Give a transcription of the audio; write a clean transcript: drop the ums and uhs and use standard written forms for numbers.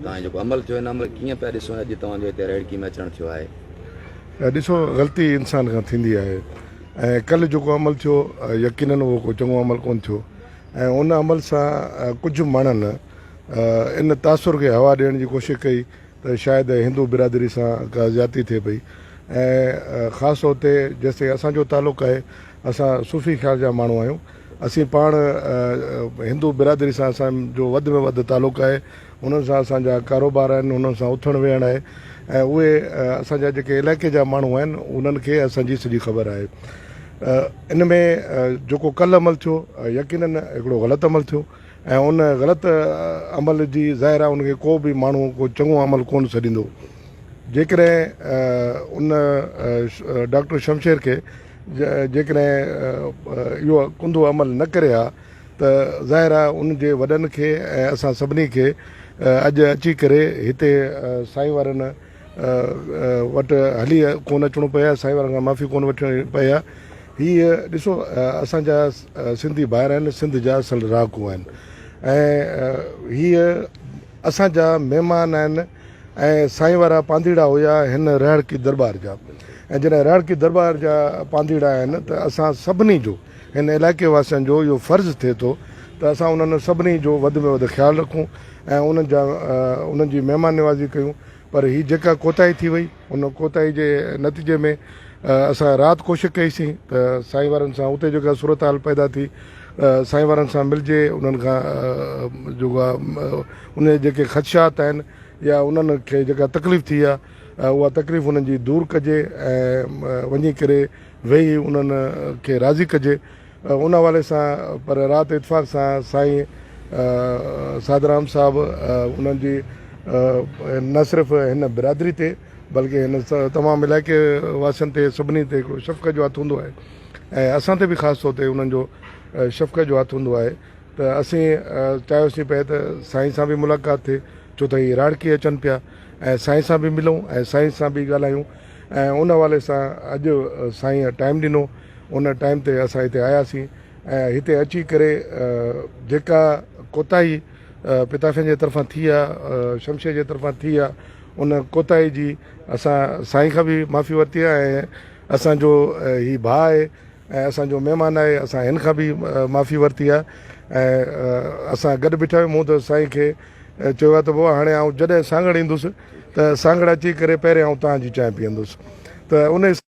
توهان جيڪو عمل ٿيو ان عمل ڪيئن پيا ڏسو ۽ اڄ توهان جو هتي رهڙڪي ۾ اچڻ ٿيو آهي؟ ڏسو غلطي انسان کان ٿيندي آهي ۽ ڪلهه جيڪو عمل ٿيو يقينن اهو ڪو چڱو عمل ڪونه ٿيو ۽ ان عمل سان ڪجهه ماڻهن ان تاثر کي هوا ڏيڻ جي ڪوشش ڪئي ته شايد هندو برادري سان ڪا زيادتي ٿئي پئي ۽ خاص طور تي جيستائين اسان جو تعلق آهي اسان صوفي خيال جا ماڻهو آهيون اسين پاڻ هندو برادري سان اسان جو وڌ ۾ وڌ تعلق آهي انهن سان اسان جا ڪاروبار آهن انهن سان اٿڻ ويهڻ آهي ۽ اهي اسان جا جيڪي علائقي جا ماڻهو آهن انهن کي اسان جي سڄي خبر آهي ان ۾ جيڪو ڪل عمل ٿيو يقينن هڪڙو غلط عمل ٿيو ۽ ان غلط عمل جي ظاهر آهي ان کي ڪو به ماڻهو ڪو چڱو عمل ڪونه سڏيندو جيڪڏهن ان ڊاڪٽر شمشير کي جيڪڏهن اهو ڪنڌو عمل نه ڪري ها ته ظاهر آهي ان جي وڏن کي ۽ اسان سڀني کي اڄ اچي ڪري هتي سائين وارن وٽ هلي ڪونه اچڻو پئي ها سائين وارن کان معافي ڪونه وٺڻي پئي ها هي ڏسو اسان جا سنڌي ڀائر آهن سنڌ جا اصل رهاڪو آهن ۽ هي اسان جا مهمان آهن ۽ سائين وارا پانڌيڙا هيا هن رهڙڪي درٻار جا ۽ جڏهن رهڙڪي درٻار جا پانڌيڙا آهن ته اسان سڀني جو هن علائقي واسين جو اهو فرض ٿئي ٿو ته اسان انهن سڀني جو وڌ ۾ وڌ خيال رکون ۽ انهن جا انهن جي مهمان نوازي ڪيون پر هي جيڪا ڪوتاهي ٿي وئي ان ڪوتاهي جي نتيجي ۾ اسان رات ڪوشش ڪئي سين ته سائين وارن سان اتي جيڪا صورتحال پيدا ٿي سائين وارن سان ملجي انهن کان جيڪو آهي ان جا جيڪي خدشات آهن يا انهن کي جيڪا تڪليف ٿي آهي اها تڪليف انهن جي دور ڪجي ۽ وڃي ڪري ويهي انهن کي راضي ڪجي ان حوالي سان پر رات اتفاق سان سائين سادرام صاحب انهن جي نه صرف هن برادري تي بلڪه هن تمام علائقي واسين تي سڀني تي هڪڙو شفقت جو هٿ هوندو آهي ۽ اسان تي به خاص طور تي انهن جو شفقت جو هٿ هوندو آهي ته اسين چاهيوسين پئي ته سائين سان به ملاقات ٿئي ڇو ته هي راڙڪي اچن پيا ۽ سائين سان به ملون ۽ سائين سان به ڳالهايون ۽ ان حوالي سان اڄ سائين ٽائيم ڏنو ان ٽائيم تي اسان هتي آياسين ۽ هتي اچي ڪري جيڪا ڪوتاهي پتافين جي طرفان ٿي آ شمشير جي طرفان ٿي آ ان ڪوتاهي جي اسان سائين کان به معافي ورتي آ ۽ اسان جو هي ڀاء آهي ۽ اسان جو مهمان آهي اسان هن کان به معافي ورتي آ ۽ اسان گڏ بيٺا آهيون مون ته سائين کي چيو آ ته بابا هاڻي آئون جڏهن سانگهڙ ايندس ته سانگهڙ اچي ڪري پهرين آئون توهان جي چانهه پيئندس ته ان.